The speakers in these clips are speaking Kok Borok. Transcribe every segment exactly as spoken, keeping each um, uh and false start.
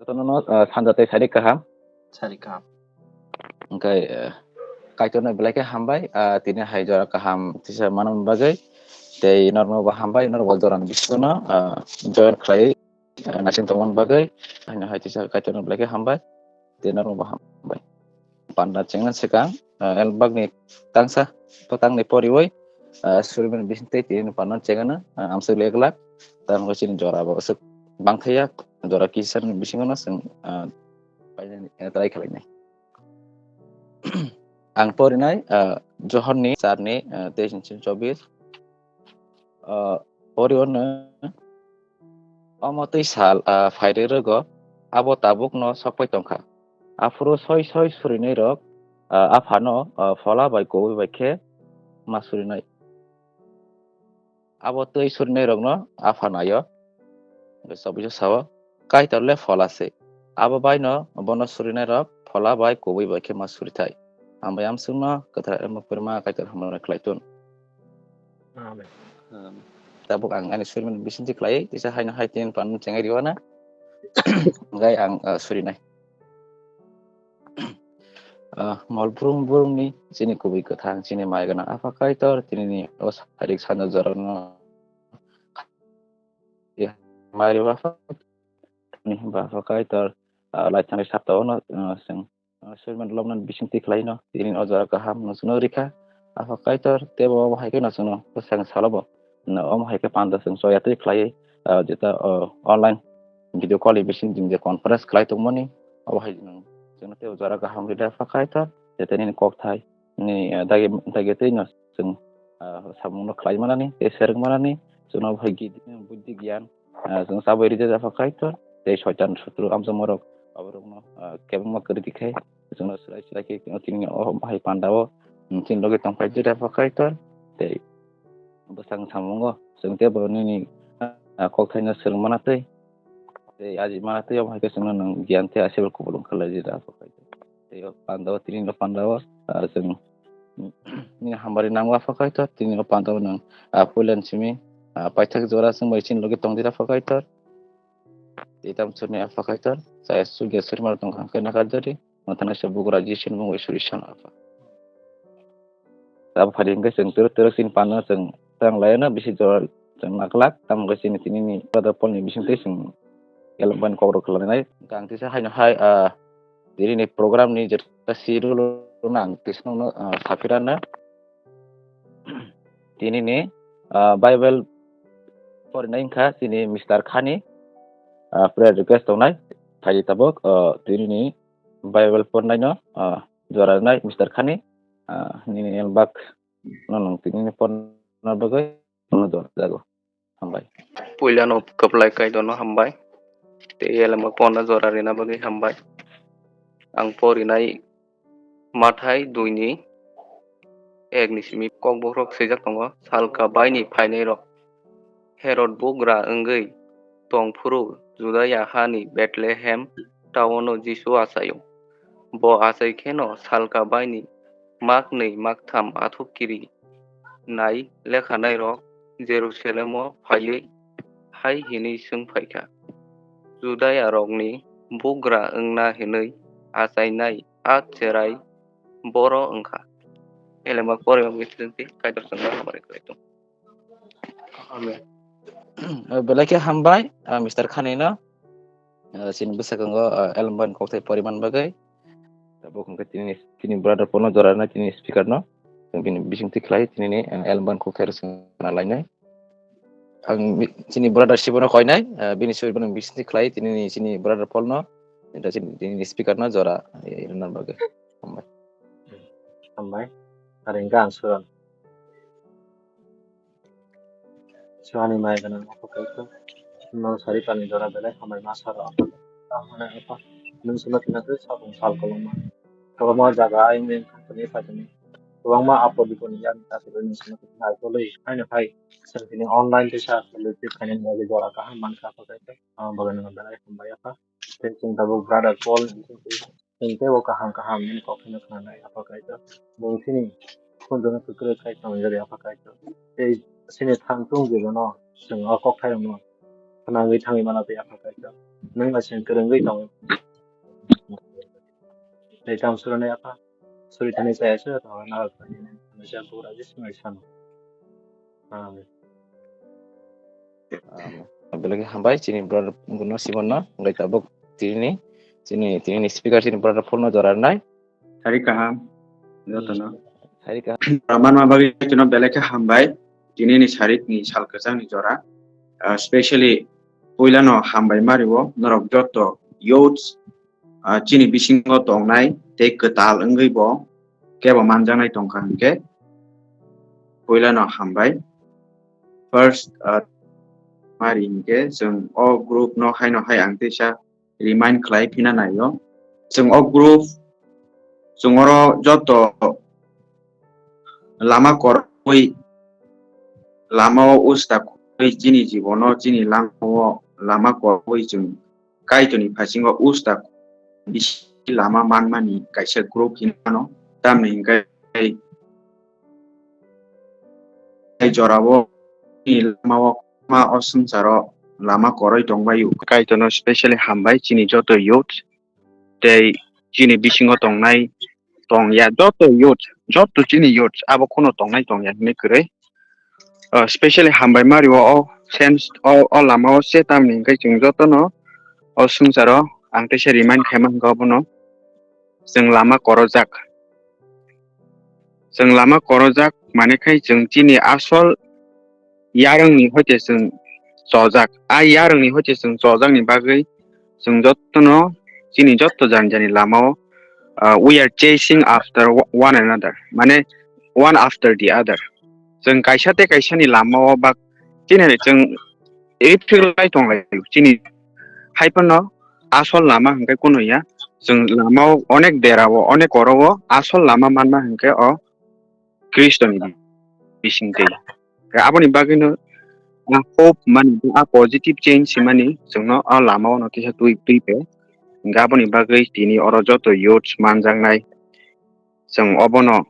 Tono no, ah, sanja tei sari kaham. Sari kaham. Hwnkhe, eh, Kaitorno belai khe hambai, ah, tini hai jora kaham tisa manwi bagwi. Tei norokno bo hambai, norok bo jorani bisingo no, ah, join khlai, ah, naising tongmani bagwi. Haino hai tisa Kaitorno belai khe hambai. Tei norokno bo hambai. Panda chengna swkang, ah, elbakni tangsa, to tangni poriwi, ah, surimani bising tei tini panda chengana, ah, amswk leglak. Tamo chini jora bo aswk bangthaya, jora kisa ni bisingo no chwng, ah, painani, eh, try khlainai. Ang porinai, ah, Johonni charni, ah, teis ni chobis. Ah, pori ono, omo twi sal, ah, phairwi rwgo, abo tabukno sokpai tongkha. Aphuru soi soi surinai rok, ah, aphano, ah, phola bai kubui bai khe ma surinai. Abo twi surinai rokno apha naio. Hwnkhe chobbiso sao, Kaitor le phola se. Abo baino bono surinai rok phola bai kubui bai khe ma surithai. Hambai amsukno kwthar elmo purima Kaitor hambai khlai tun. Amen. Um, tabuk ang ani surimani bisingtwi khlai, tisa haino hai tin pan chengai riwana. Hwnkhe ang, uh, surinai. Ah, mol brum brumni chini kubui kwthang, chini mai gwnang Apha Kaitor, tinini o sarik sanja jorano, ya, mai rw Apha, ni hwnba Apha Kaitor, ah, laithangni sapta ono, ah, chwng, ah, surimani lobnani bisingtwi khlaino, tini o jora kaham no chwngno rikha, Apha Kaitor, teibo omo hai kheno chwngno bwsakni salobo, no, omo hai khe panda chwng choya twi khlaiwi, ah, jeta, oh, online video call ni bising chwng je conference khlai tongmani, obo hai chwng, chwngno teibo jora kaham rida Apha Kaitor, jeta nini kokthai, nini, ah, dagi, dagi twi no chwng, ah, samungno khlai manani, tei serwk manani, chwngno obo hai gidi, buddhi, giyan, ah, chwng chabai rida Apha Kaitor, tei soitan sutru amchamarok, aborokno, ah, kebengma kwrwi tikhai, chwngno swlai swlai khe tini o hai pandao, chini logi tongphai rida Apha Kaitor, tei bwsakni samungo chwng teibo nini, ah, kokthaino swrwng mana twi, tei aji mana twi, omo hai khe chwngno nwng giyan tei aswk kubulung khlai rida Apha Kaitor. Tei o pandao, tini o pandao, ah, chwng nini hamari nango Apha Kaitor, tini o pandao nwng, ah, puilan simi, ah, paithak jora chwng bai chini logi tongdi Apha Kaitor. Tei tamo chwrni Apha Kaitor, chaya sugya suri maro tongkha hwnkhe nakarjari, mwthangnaisa bugra Jisu ni mung bai suri sano Apha. Abo phari hwnkhe chwng twrwk twrwk chini panda chwng tang laina bisi jora chwng naglak, tamo khe chini tinini brother Paul ni bisingtwi chwng elem bai kokrok khlainai. Hwnkhe ang tisa haino hai, ah, tini ni program ni jeta si rwlo nang tisa nokno, ah, saphirana. Tini ni, ah, Bible porinai wngkha chini Mister Khani, ah, prayer request tongnai, phaidi tabuk, ah, tini ni Bible pornaino, ah, jora rwnai Mister Khani, ah, nini elbak no nwng tini ni porna bagwi no jora jago. Hambai. Puilano kwplai Kaitorno hambai. Tei elema porna jora rina bagwi hambai. Ang porinai Mathai dui ni ek ni simi kokbohrok swijak tongo, Salka baini phainairok. Herod bugra wngwi tongphuru Judaia hani Bethlehem taono Jisu achaio. Bo achai kheno salka baini maknwi maktham athuk kiri nai lekhanairok Jerusalemo phaiwi hai hinwi swng phaikha, Judaiarokni bugra wngna hinwi achainai a cherai boro wngkha. Elema porima bwswk tei Kaitor chwngno hamari khlai tongo. Amen. Belai khe hambai, ah, Mister Khanino. Ah, chini bwskango, ah, elem bai kokthai poriman bagwi. Tabuk hwnkhe tini, tini brother Paulno jora rwnai tini speakerno. Chwng bini bisingtwi khlai tini ni, ah, elem bai kokthai rwchapna lainai. Ang bi-, chini brother Sibono koinai, ah, bini soi bono bisingtwi khlai tini ni chini brother Paulno. Tini, tini speakerno jora, eh, rwna bagwi. Hambai. Hambai. Are hwnkhe ang suran. Swngani mai gwnang Apha Kaitor, no sari pani jora belai hambai ma saro Apha Kaitor. Tamo hwnwi Apha, nwng chwngno tini twi sabung sal kolokma. Kwbangma jaga ayang bayang thangtoni phaitoni. Kwbangma apod bipodni yakni kaisa bai nwng chwngno tini hai kolwi haino hai chwng tini online tisa kolwi twi khainani bagwi jora kaham mankha Apha Kaitor. Amo bagwi nwng belai hambai Apha. Tei chwng tabuk brother Paul ni bisingtwi Chwng teibo kaham kaham nini kok phano khna nai, Apha Kaitor. Nwng chini khunjwkno kwkrwi khai tongwi rw di, Apha Kaitor. Tei chini thangtung jagano chwng o kokthairokno Khwnangwi thangwi mano tei Apha Kaitor, nwng bai chwng kwrwngwi tongo. Tei tamo suranai Apha, suri thani chaya se, tamo narwk thani nang thani se, Bugra Jisu bai sano. Amen. Belai khe hambai chini brother Guno Simonno, hwnkhe tabuk tini, chini, tini speaker chini brother Phulno jora rwnai. Sari kaham, jotono. Sari kaham. Manma bagwi jotono belai khe hambai, tini ni sarik ni sal kwchang ni jora. Ah, specially puilano hambai mario, norok joto youths, ah, chini bisingo tongnai tei kwtal wngwi bo kebo manjaknai tongkha hwnkhe puilano hambai. First, ah, mari hwnkhe chwng o group no haino hai ang teisa remind khlai phina naio. Chwng o group, chwng oro joto lama korwi, lama o usta korwi chini jibono, chini langmao lama korwi chwng Kaitorni phasingo usta bisi lama manmani kaisa group hinmano, tamni hwnkhe tei jorao ni lama o ma o swngcharo lama koroi tongbaio. Kaitorno specially hambai chini joto youth tei chini bisingo tongnai tongya joto youth, joto chini youth abo kheno tongnai tongya hinwi kwrwi. Ah, specially hambai mario o sense o, o lama o se tamni hwnkhe chwng jotono o swngcharo ang teisa remind khaima hwnkha obono chwng lama korojak. Chwng lama korojak mane khai chwng chini asol yarwngni hoite chwng chojak. A yarwngni hoite chwng chojakni bagwi chwng jotono chini joto jani jani lamao, ah, we are chasing after o-, one another. Mane one after the other. Chwng kaisa tei kaisani lamao bak chini chwng ephiklai tonglaio. Chini hai phano asol lama hwnkhe kuno ya. Chwng lamao onek derao, onek orao asol lama manma hwnkhe o Khristoni bisingtwi. Aboni bagwino a hope mani, a positive change himani chwngno a lamao no kisa twi, twi pe. Hwnkhe aboni bagwi tini oro joto youths manjaknai. Chwng obono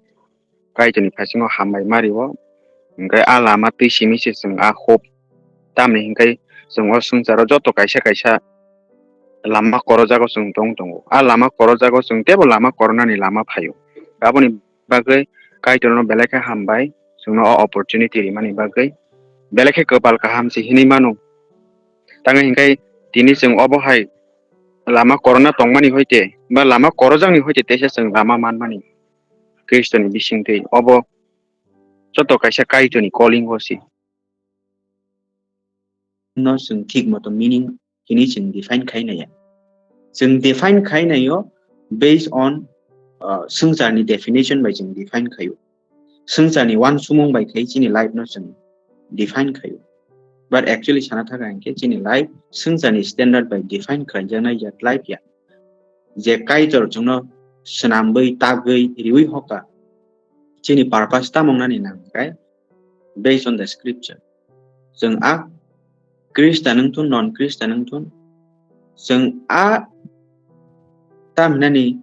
Kaitorni phasingo hambai mario. Hwnkhe a lama twi simi se chwng a hope. Tamni hwnkhe chwng o swngcharo joto kaisa kaisa lama korojago chwng tong tongo. A lama korojago chwng teibo lama koronani lama phaio. Aboni bagwi Kaitorno belai khe hambai, chwngno o opportunity rimani bagwi. Belai khe kwpal kaham se hinwi mano. Tangwi hwnkhe tini chwng obo hai lama korona tongmani hoite, ba lama korojakni hoite teisa chwng lama manmani Khristoni bisingtwi. Obo joto kaisa Kaitorni calling o se. No chwng thik moto meaning hini chwng define khai naiya. Chwng define khai naio based on, uh, swngcharni definition bai chwng define khaio. Swngcharni uansukmung bai khai chini life no chwng define khaio. But actually sana thaka hwnkhe chini life swngcharni standard bai define khlaijaknai ya life ya. Je Kaitor chwngno swnamwi tagwi riwi hoka chini purpose tamo wngnani nang khe based on the scripture. Chwng a Khristan wng thun, non Khristan wng thun, chwng a tamhinani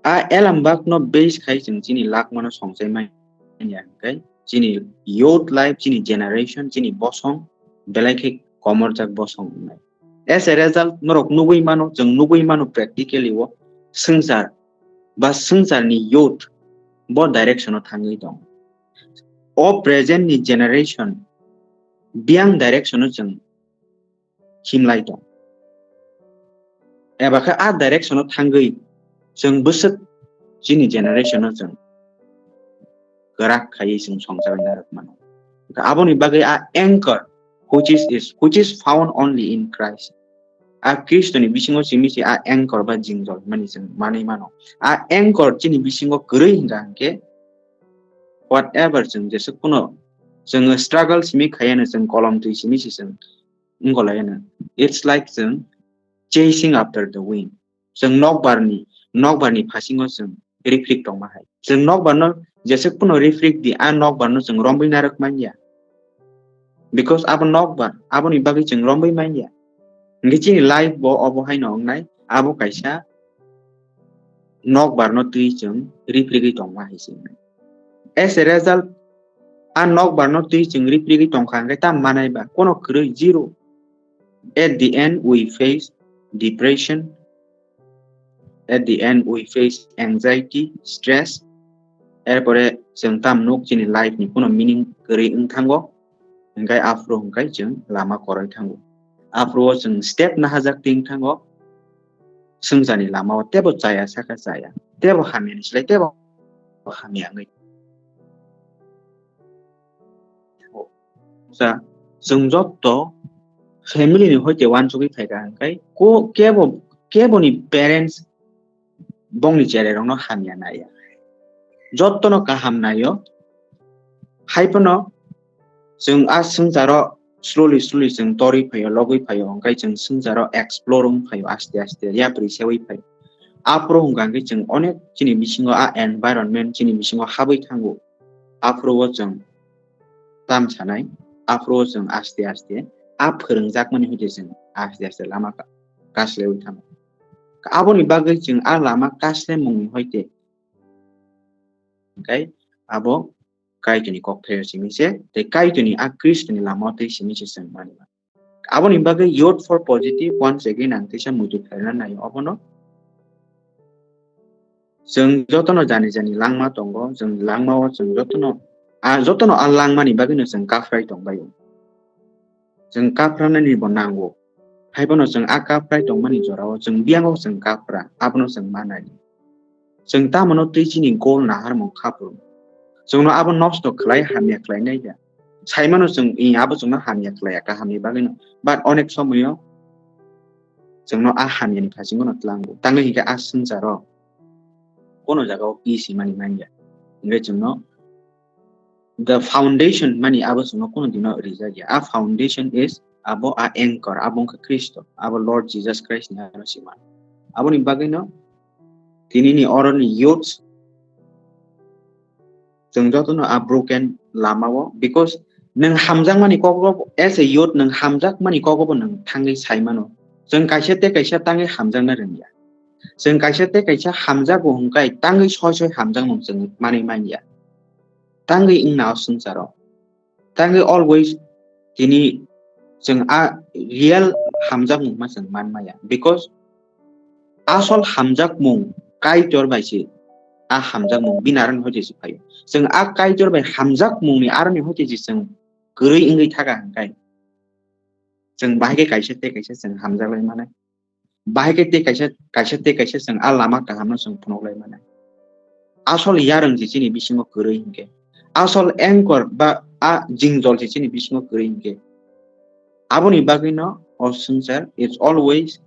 a elambakno base khai chwng chini lakmano songchai manya hwnkhe chini youth life, chini generation, chini bosong belai khe komorjak bosong wngnai. As a result, norok nugwi mano, chwng nugwi mano practically o swngchar ba swngcharni youth bo direction o thangwi tong. O present ni generation biyang direction o chwng himlai tong. Eba khe a direction o thangwi chwng bwswk chini generation o chwng kwrak khaiwi chwng songchar narwk mano. Aboni bagwi a anchor which is, is, which is found only in Christ. A Khristoni bisingo simi se a anchor ba jingjol mani chwng manwi mano. A anchor chini bisingo kwrwi hwnkha hwnkhe whatever chwng jesa kuno chwng struggle simi khayano chwng kolom twi simi se chwng wngolaiyano. It's like chwng chasing after the wind. Chwng nokbarni, nokbarni phasingo chwng rifrik tongma hai. Chwng nokbarno jeswk phano rifrik di, a nokbarno chwng romwi narwk manya. Because abo nokbar, aboni bagwi chwng romwi manya. Hwnkhe chini life bo obo haino wngnai, abo kaisa nokbarno twi chwng riprigwi tongma hai se wngnai. As a result, a nokbarno twi chwng riprigwi tongkha hwnkhe tam manai ba, kono kwrwi, zero. At the end, we face depression. At the end, we face anxiety, stress. Erpore chwng tam nuk chini life ni kuno meaning kwrwi wng thango. Hingkai aphuru hingkai chwng lama koroi thango. Aphuru o chwng step nahajak ting thango. Swngcharni lama o tebo chaya saka chaya. Tebo hamya ni slai tebo hamya wngwi. Sa, chwng jotto family ni hoite uansugwi phaikha hingkai ko kebo, keboni parents bongni cherai rokno hamya naiya. Jottono kaham naio. Haiphano chwng a swngcharo slowly slowly chwng torwi phaio, logwi phaio, hingkai chwng swngcharo explore wng phaio, aste aste yapri sewi phaio. Aphuru hwnkha hwnkhe chwng onek chini bisingo a environment chini bisingo habwi thango. Aphuru o chwng tam sanai, aphuru o chwng aste aste a phwrwngjakmani hoite chwng aste aste lama ka-, kaslewi thango. Aboni bagwi chwng a lama kaslemungni hoite hingkai abo Kaitorni kok thaio simi se, tei Kaitorni a Khristoni lama o tei simi se chwng mani mano. Aboni bagwi youth for positive once again ang teisa muitu khlaina naio obono. Chwng jotono jani jani langma tongo, chwng langmao chwng jotono, a jotono a langmani bagwino chwng kaphrai tongbaio. Chwng kapranani bo nango. Haiphano chwng a kaprai tongmani jorao chwng biyango chwng kapra, abono chwng manai. Chwng tamano twi chini goal naharmung khapru. Chwngno abo nosto khlai hamya khlainai da. Saimano chwng i abo chwngno hamya khlaiya kahamni bagwino. But onek somoyo chwngno a hamyani phasingono tlango. Tangwi hinkhe a swngcharo kono jagao peace himani manya. Hinkhe chwngno the foundation mani abo chwngno kono dino rijak ya. A foundation is abo a anchor, abo wngkha Khristo, abo Lord Jesus Christ ni ano sima. Aboni bagwino tinini oroni youths chwng jotono a broken lamao, because nwng hamjakmani kogo as a youth nwng hamjakmani kogobo nwng thangwi saimano. Chwng kaisa tei kaisa tangwi hamjakna rwngya. Chwng kaisa tei kaisa hamjago hwnkhe tangwi soi soi hamjakmung chwng manwi manya. Tangwi wngna o swngcharo. Tangwi always tini chwng a real hamjakmung ma chwng man maya. Because asol hamjakmung Kaitor bai se a hamjakmung bini aroni hoite se phaio. Chwng a Kaitor bai hamjakmungni aroni hoite se chwng kwrwi wngwi thaka hwnkhe chwng bahai khe kaisa tei kaisa chwng hamjaklai manai. Bahai khe tei kaisa, kaisa tei kaisa chwng a lama kahamno chwng phunuk lai mano. Asol yarwng se chini bisingo kwrwi hinkhe, asol anchor ba a jingjol se chini bisingo kwrwi hinkhe, aboni bagwino o swngchar is always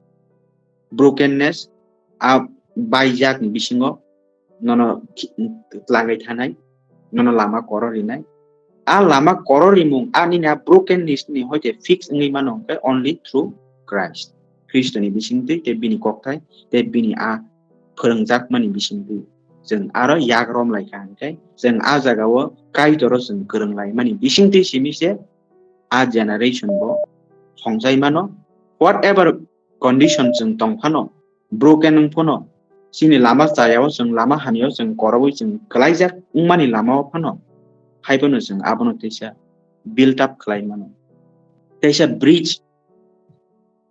brokenness, a baijakni bisingo nono ki-, tlangwi thanai, nono lama koro rinai. A lama koro rimung, a nini a brokenness ni hoite fix wngwi mano hwnkhe only through Christ. Khristoni bisingtwi tei bini kokthai tei bini a phwrwngjakmani bisingtwi. Chwng aro yak rom lai kha hwnkhe chwng a jagao Kaitoro chwng kwrwng lai mani bisingtwi simi se a generation bo songchai mano. Whatever condition chwng tong phano, broken wng phano, chini lama chayao chwng lama hamyao chwng korobwi chwng kwlaijak wngmani lamao phano, haiphano chwng abono teisa build up khlai mano. Teisa bridge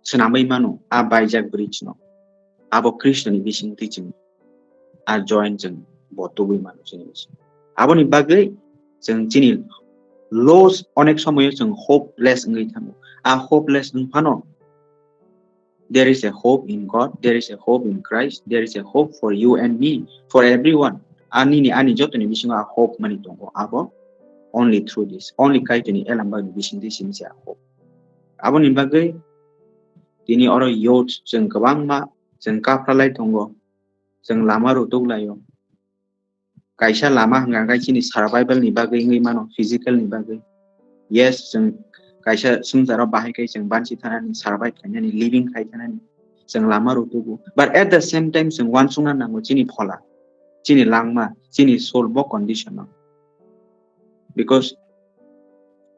swnamwi mano, a baijak bridge no. Abo Khristoni bisingtwi chwng a join chwng bo tubui mano chini bising. Aboni bagwi chwng chini loss onek somoyo chwng hopeless wngwi thango. A hopeless wng phano, there is a hope in God, there is a hope in Christ, there is a hope for you and me, for everyone. A nini ani jotoni bisingo a hope mani tongo, abo only through this, only Kaitorni elambani bisingtwi simi se a hope. Aboni bagwi tini oro youth chwng kwbangma chwng kaphralai tongo, chwng lama rutuk laio. Kaisa lama hwnkha khe chini survival ni bagwi wngwi mano, physical ni bagwi. Yes, chwng kaisa swngcharo bahai khe chwng bansi thanani, survive khainani, living khai thanani chwng lama rutugo. But at the same time chwng uansukna nango chini phola, chini langma, chini soul bo condition o. Because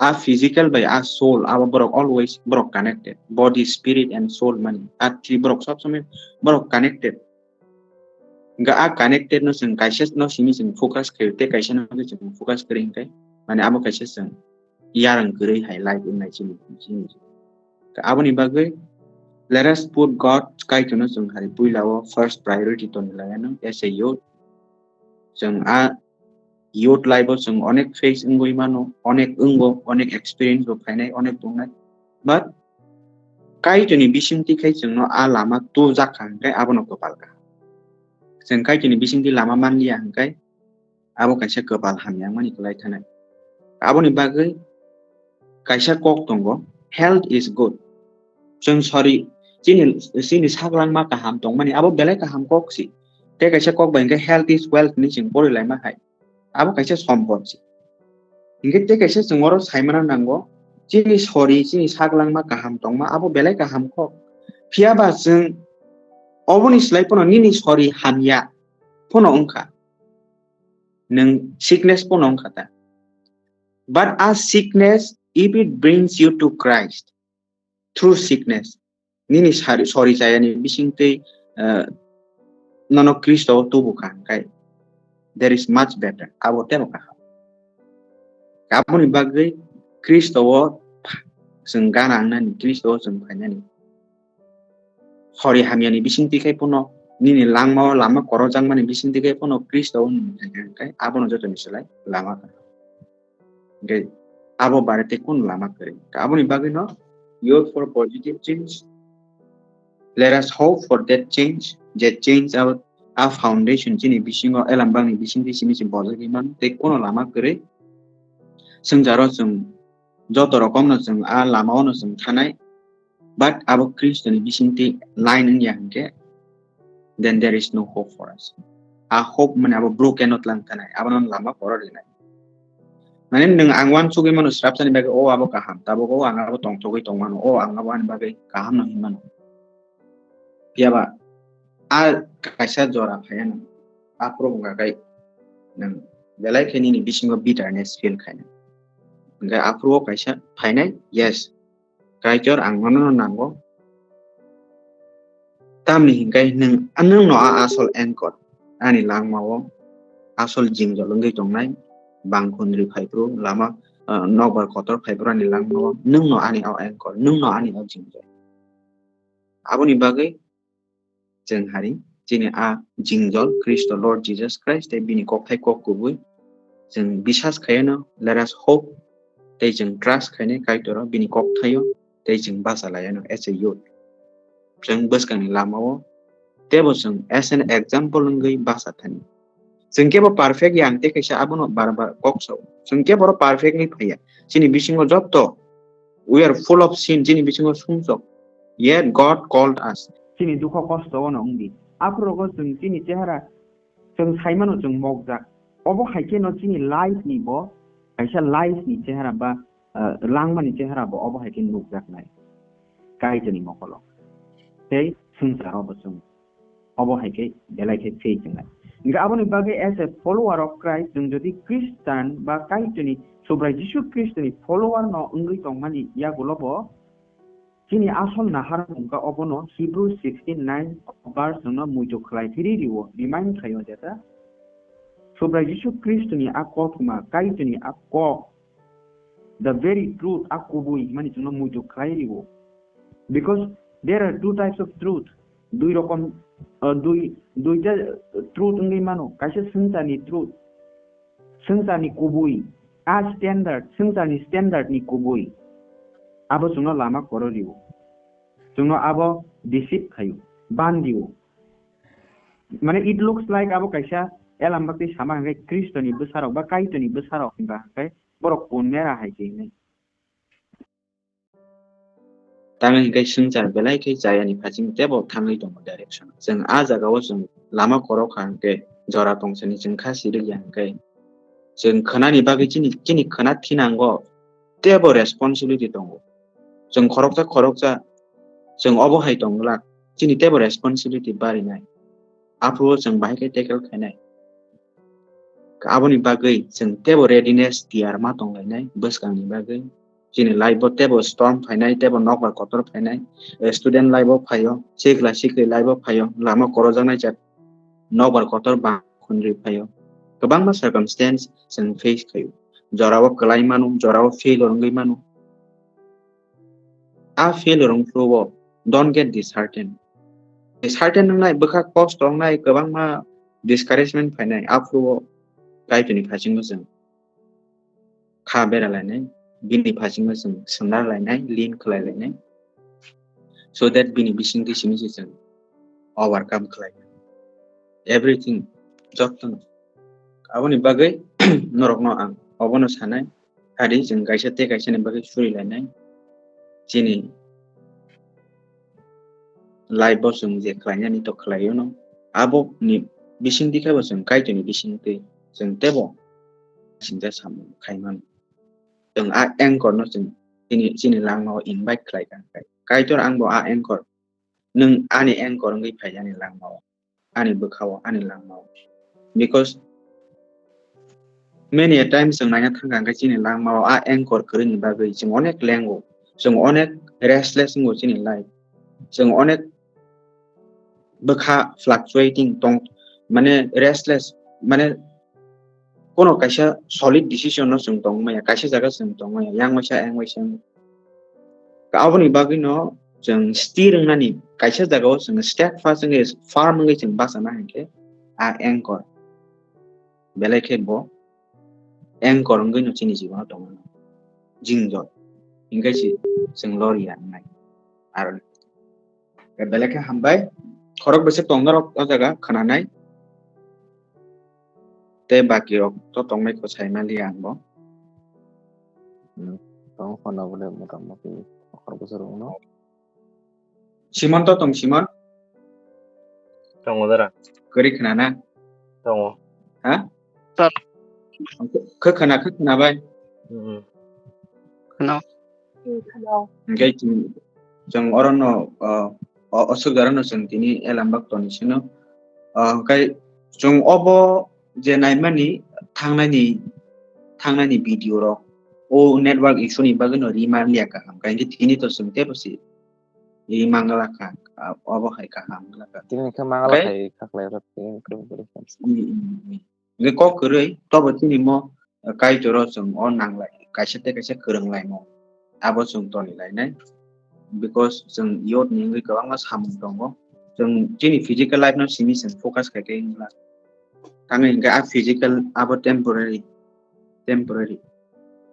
a physical bai a soul abo borok always borok connected. Body, spirit and soul mani. A three borok sob somoi borok connected. Hingke a connected no chwng kaisa no simi chwng focus khaio tei kaisa no chwng focus kwrwi hingke mane abo kaisa chwng yarwng kwrwi hai life wngnai chini, chini. Aboni bagwi let us put God, Kaitorno chwng hai puila o first priority toni laiya no as a youth. Chwng a youth life o chwng onek face wngwi mano, onek wngo, onek experience bo phainai, onek tongnai. But Kaitorni bisingtwi khai chwngno a lama tubujak kha hwnkhe abono kwpal kha. Chwng Kaitorni bisingtwi lama manliya hwnkhe abo kaisa kwpal hamya wngmani kwlai thanai. Aboni bagwi kaisa kok tongo, "Health is good." Chwng sori, chini, chini saklangma kaham tongmani abo belai kaham kok si. Tei kaisa kok bai hwnkhe, "Health is wealth" hinwi chwng pori laima hai. Abo kaisa sompot si. Hingke tei kaisa chwng oro saimana nango, chini sori, chini saklangma kaham tongma, abo belai kaham kok. Phiya ba chwng oboni slai pono nini sori hamya pono wngkha. Nwng sickness pono wngkha ta. But a sickness, if it brings you to Christ, through sickness, nini sari-, sori chayani bisingtwi, eh, nono Kristo o tubu kha hwnkhe, there is much better. Abo tebo kaham. Aboni bagwi Kristo o chwng gana wngnani, Kristo o chwng phainani. Sori hamyani bisingtwi khai pono, nini langma o lama korojakmani bisingtwi khai pono Kristo o nwng phaikha hwnkhe abono jotoni slai lama kha. Hwnkhe abo bare tei kunu lama kwrwi? Aboni bagwino youth for positive change. Let us hope for that change. Je change abo a foundation chini bisingo elambangni bisingtwi simi se bojagwi mano tei kunu lama kwrwi. Swngjaro chwng joto rokomno chwng a lama ono chwng thanai. But abo Kristoni bisingtwi line wngya hwnkhe, then there is no hope for us. A hope mane abo broken o tlang tanai, abono lama koro rinai. Mane nwng ang uansugwi mano srapsani bagwi, "O abo kaham, tabuk o ang abo tongthogwi tongmano, o ang abo ani bagwi kaham no hinmano." Phiya ba a kaisa jora phaiya nang, aphuru wngkha kai nwng belai khe nini bisingo bitterness feel khainai. Hwnkhe aphuru o kaisa phainai, yes, Kaitor, ang nono nango. Tamni hinkai nwng, nwng no a asol anchor. Ani langmao asol jingjol wngwi tongnai. Bangkhundri phaiphru lama, ah, nokbar kotor phaiphru ani langmao. Nwng no ani o anchor, nwng no ani o jingjol. Aboni bagwi chwng hari chini a jingjol Kristo Lord Jesus Christ tei bini kokthai kok kubui chwng bisas khaiano, let us hope, tei chwng trust khainai Kaitoro bini kokthaio tei chwng basa laiano as a youth. Chwng bwskangni lamao teibo chwng as an example wngwi basa thani. Chwng kebo perfect ya, ang tei kaisa abono bar bar kok sao. Chwng kebo oro perfect ni phaiya. Chini bisingo jotto we are full of sin, chini bisingo sumsok. Yet God called us. Chini dukho kosto ono wngdi. Aphuru rogo chwng chini chehara chwng saimano chwng mokjak. Obo hai khe no chini life ni bo kaisa life ni chehara ba, ah, langmani chehara bo obo hai khe nukjaknai. Kaitorni mokolo. Tei swngcharo bo chwng obo hai khe belai khe faith wngnai. Hingkhe aboni bagwi as a follower of Christ, chwng jodi Christian ba Kaitorni Subrai Jisu Khristoni follower no wngwi tongmani yagulo bo chini asol nahar wngkha obono Hebrew sixteen nine verse no muitu khlai phiri rio, remind khaio jeta Subrai Jisu Khristoni a kothoma, Kaitorni a kok, the very truth, a kubui himani chwngno muitu khlai rio. Because there are two types of truth. Dui rokom, uh, dui, duita truth wngwi mano. Kaisa swngcharni truth, swngcharni kubui, a standard, swngcharni standard ni kubui. Abo chwngno lama koro rio. Chwngno abo deceive khaio, bandio. Mane, it looks like abo kaisa elam bakti sama hwnkhe Kristoni bwsarok ba Kaitorni bwsarok hinba hwnkhe borok kun mera hai khe hinwi. Tamni hwnkhe swngchar belai khe chayani phasing tebo thangwi tongo direction. Chwng a jagao chwng lama koro kha hwnkhe jora tongsani chwng kha sirikya hwnkhe chwng khwnani bagwi chini, chini khwna thinango tebo responsibility tongo. Chwng khoroksa khoroksa chwng obo hai tong glak, chini tebo responsibility barinai. Aphuru chwng bahai khe tackle khainai. Aboni bagwi chwng tebo readiness tiyar ma tonglainai bwskangni bagwi. Chini life bo tebo storm phainai, tebo nokbar kotor phainai, eh, student life bo phaio, sikla sikli life bo phaio, lama korojaknai jat nokbar kotor ba khunri phaio. Kwbangma circumstance chwng face khaio. Jorao kwlai mano, jorao failure wngwi mano. A failure wng phuru o, don't get disheartened. Disheartened wngnai, bwkha kosto wngnai, kwbangma discouragement phainai, a phuru o Kaitorni phaisingbo chwng kha bera lainai, bini phaisingbo chwng swndar lainai, lean khlai lainai, so that bini bisingtwi simi se chwng overcome khlai everything, jotono. Aboni bagwi norokno ang obono sanai, hari chwng kaisa tei kaisani bagwi suri lainai, chini life bo chwng je khlainani to khlaio no, aboni bisingtwi khe bo chwng Kaitorni bisingtwi chwng teibo singcha samung khai mano. Chwng a anchor no chwng chini, chini langmao invite khlai kha. Kaitor, ang bo a anchor, nwng ani anchor wngwi phai ani langmao, ani bwkhao, ani langmao. Because many a times chwng naina thangkha hwnkhe chini langmao a anchor kwrwini bagwi chwng onek lengo, chwng onek restless wngo chini life, chwng onek bwkha fluctuating tong, mane restless, mane kono kaisa solid decision no chwng tong maya, kaisa jaga chwng tong maya, yang waisa, yang waisa. Aboni bagwi no chwng sthir wngnani, kaisa jagao chwng steadfast wngwi, firm wngwi chwng bachana hinkhe a anchor, belai khe bo anchor wngwi no chini jibono tongo, jingjot, hinkhe se chwng loriya wngnai. Aro belai khe hambai, khorok bwswk tongna rok o jaga khwnanai. Tei baki rok to tongmai kho sai mali ang bo. Hmm, tong khona bole mota moti khorok bwswk rok no. Simon to tong, Simon? Tongo dara. Kwrwi khna na? Tongo. Ha? Sir. Khe khna, khe khna bai. Hmm. Khna. Hingke chwng, chwng orono, o, o, osuk darano chwng tini elambak toni sino. O, hingke chwng obo je naimani thangnani, thangnani video rok o network issue ni bagwi no ri man liya kaham. Hingke tini to chwng tebo si ri mangla kha, a, obo hai kaham wngla kha. Tini khe mangla Hingke khai khaklai rok tini khe. Mm, mm, mm. Hingke kok kwrwi, tobo chini mo, uh, Kaitor o chwng o nanglai, kaisa tei kaisa kwrwng laimo. Abo chwng toni lainai. Because chwng youth ni wngwi kwbangma samung tongo. Chwng chini physical life no simi chwng focus khai khe wngla. Tamo hingke a physical abo temporary, temporary.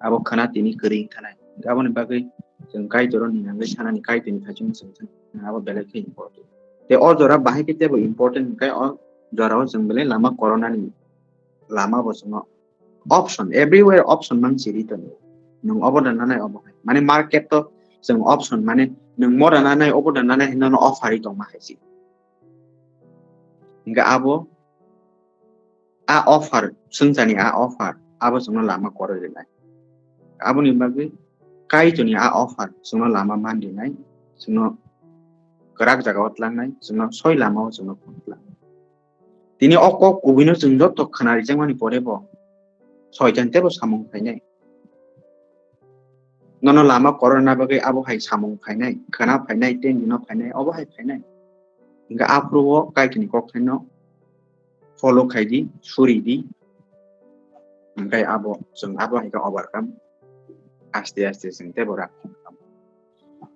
Abo khana tini kwrwi thanai. Aboni bagwi chwng Kaitor o ni nangwi sanani Kaitor ni thachung chwng thang. Abo belai khe important. Te o jora bahai khe tebo important hingke o jora o chwng belai lama corona ni lama bo chwngno option, everywhere option mang chiri tongo. Nwng obo da nanai obo hai. Mane market to chwng option, mane nwng mo da nanai obo da nanai hinwi offer ri tongma hai si. Hingke abo a offer, swngchani a offer, abo chwngno lama kwrwi rinai. Aboni bagwi Kaitorni a offer chwngno lama man rinai, chwngno kwrak jagao tlangnai, chwngno soi lamao chwngno phone tlangnai. Tini o kok kubuino chwng joto khna rijakmani pore bo soitan tebo samung phainai. Nono lama kororna bagwi abo hai samung phainai, khna phainai, tei nino phainai, obo hai phainai. Hingke aphuru o Kaitorni kokthaino follow khai di, suri di. Hingke abo, chwng abo hai khe overcome. Aste aste chwng tebo rak.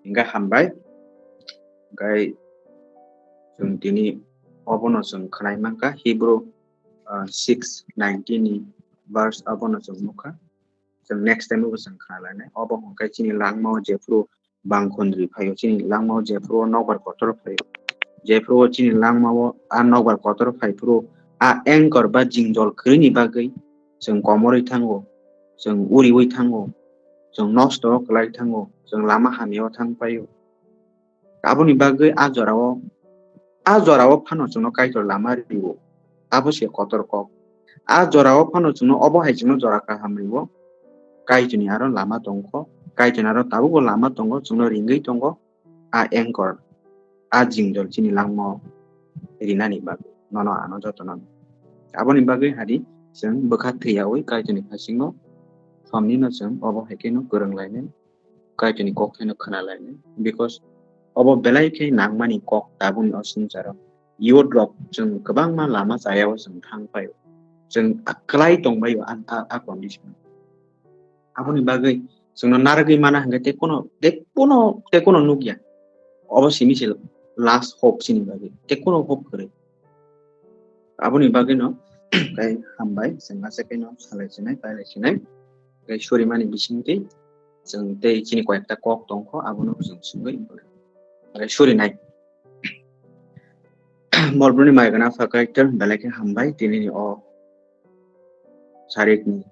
Hingke hambai. Hingke chwng tini obono chwng khnai mankha Hebrew, ah, six nineteen ni verse abono chwng nukha. Chwng next time bo chwng khna lainai. Obo hwnkhe chini langmao jephuru bangkhondri phaio, chini langmao jephuru o nokbar kotor phaio. Jephuru o chini langmao a nokbar kotor phai phuru a anchor ba jingjol kwrwini bagwi chwng komorwi thango, chwng uriui thango, chwng nosto o kwlai thango, chwng lama hamyao thang paio. Aboni bagwi a jorao, a jorao phano chwngno Kaitor lama rio. Abo se kotor kok. A jorao phano chwngno obo hai chwngno jora kaham rio. Kaitorni aro lama tongkho. Kaitorni aro tabukbo lama tongo, chwngno ringwi tongo. A anchor, a jingjol chini langmao rinani bagwi. Nono ano jotono. Aboni bagwi hadi chwng bwkha thwiyaui Kaitorni phasingo somnino chwng obo hai kheno kwrwng lainai. Kaitorni kok khaino khna lainai. Because obo belai khe nangmani kok tabukni o swngcharo. Youth rok chwng kwbangma lama chayao chwng thang paio. Chwng a-, kwlai tong baio a, a, a condition. Aboni bagwi Chwngno narwgwi mana hwnkhe tei kuno, tei kuno, tei kuno nukya. Obo simi se last hope chini bagwi. Tei kuno hope kwrwi. Aboni bagwino tei hambai, chwng aswk khe no salai sinai, pailai sinai. Tei surimani bisingtwi chwng tei chini koyekta kok tongkho, abono chwng swngwi tei surinai. Morbroni mai gana pha Kaitor, belai khe hambai tinini o sarikni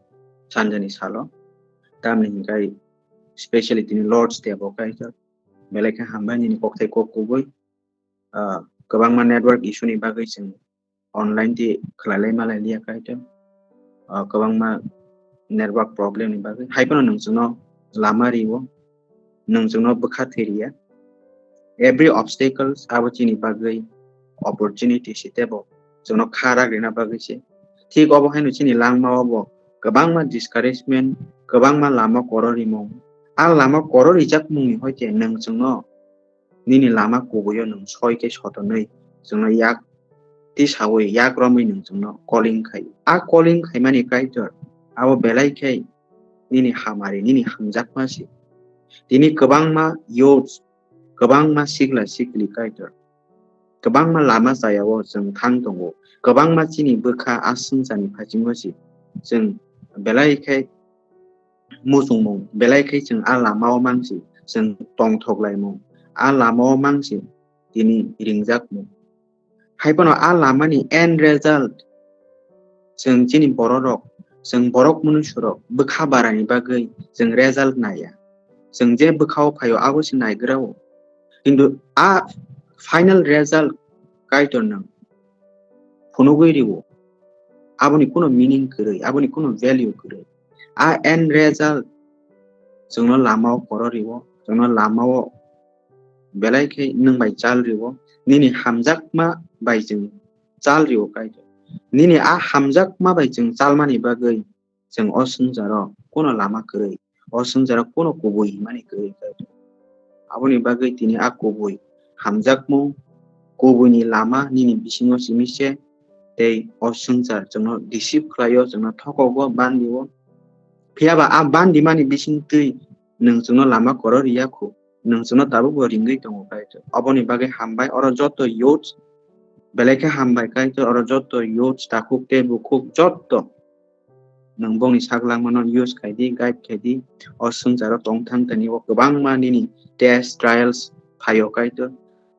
sanjani salo. Tamni hwnkhe specially tini Lord's Day bo Kaitor. Belai khe hambai nini kokthai kok kubui. Ah, kwbangma network issue ni bagwi chwng online di khwlailai malai liya Kaitor. Ah, kwbangma network problem ni bagwi. Hai phano nwng chwngno lama riwo, nwng chwngno bwkha thwi riya. Every obstacles abo chini bagwi opportunity se tebo chwngno kha rak rina bagwi se. Thik obo haino chini langma obo kwbangma discouragement, kwbangma lama kororimung. A lama kororijak mungni hoite nwng chwngno nini lama kubuio nwng soi khe sotonwi chwngno yak tisaui yak romwi nwng chwngno calling khai. A calling khaimani Kaitor abo belai khe nini hamari, nini hamjakma se. Tini kwbangma youths, kwbangma sikla sikli Kaitor, kwbangma lama chayao chwng thang tongo. Kwbangma chini bwkha a swngcharni phasingo se chwng belai khe muchungmung, belai khe chwng a lamao mangsi chwng tongthok laimung, a lamao mangsi tini ringjakmung. Hai phano a lamani end result chwng chini bororok, chwng borok munusurok bwkha barani bagwi chwng result naiya. Chwng je bwkhao phaio abo se naigrao. Kintu a final result Kaitor nwng phunugwi riwo. Aboni kuno meaning kwrwi, aboni kuno value kwrwi. A end result chwngno lamao koro riwo, chwngno lamao belai khe nwng bai chal riwo, nini hamjakma bai chwng chal riwo Kaitor. Nini a hamjakma bai chwng chalmani bagwi chwng o swngcharo kuno lama kwrwi, o swngcharo kuno kubui himani kwrwi Kaitor. Aboni bagwi tini a kubui hamjakmung, kubuini lama nini bisingo simi se, tei o swngchar chwngno deceive khlaio, chwngno thokogo, bandio. Phiyaba a bandimani bisingtwi nwng chwngno lama koro riya khu, nwng chwngno tabukbo ringwi tongo Kaitor. Oboni bagwi hambai, oro joto youths, belai khe hambai Kaitor, oro joto youths, takhuk tei bukhuk joto. Nwng bongni sak langmano use khai di, guide khai di. O swngcharo tong thang tani o kwbangma nini test, trials phaio Kaitor.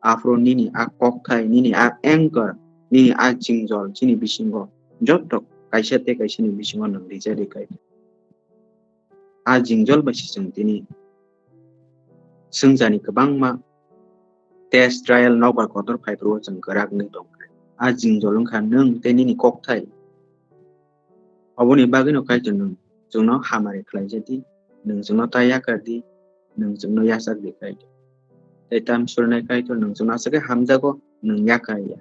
Aphuru nini a kokthai, nini a anchor, nini a jingjol chini bisingo joto kaisa tei kaisani bisingo nwng rijadi Kaitor. A jingjol bai se chwng tini swngcharni kwbangma test, trial, nokbar kotor phaiphuru chwng kwrak wngwi tongkha. A jingjol wngkha nwng tei nini kokthai. Oboni bagwino Kaitor nwng chwngno hamari khlaijadi, nwng chwngno ta yakar di, nwng chwngno yachak di Kaitor. Tei tam surinai Kaitor nwng chwngno aswk khe hamjago, nwng yakar ya.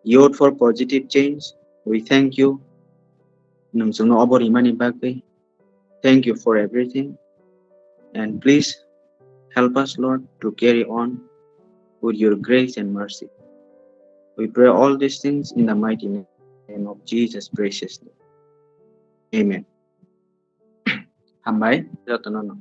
Youth for positive change, we thank you. Nwng chwngno obo rimani bagwi thank you for everything. And please help us, Lord, to carry on with your grace and mercy. We pray all these things in the mighty name of Jesus' precious name. Amen. Hambai, jotono no.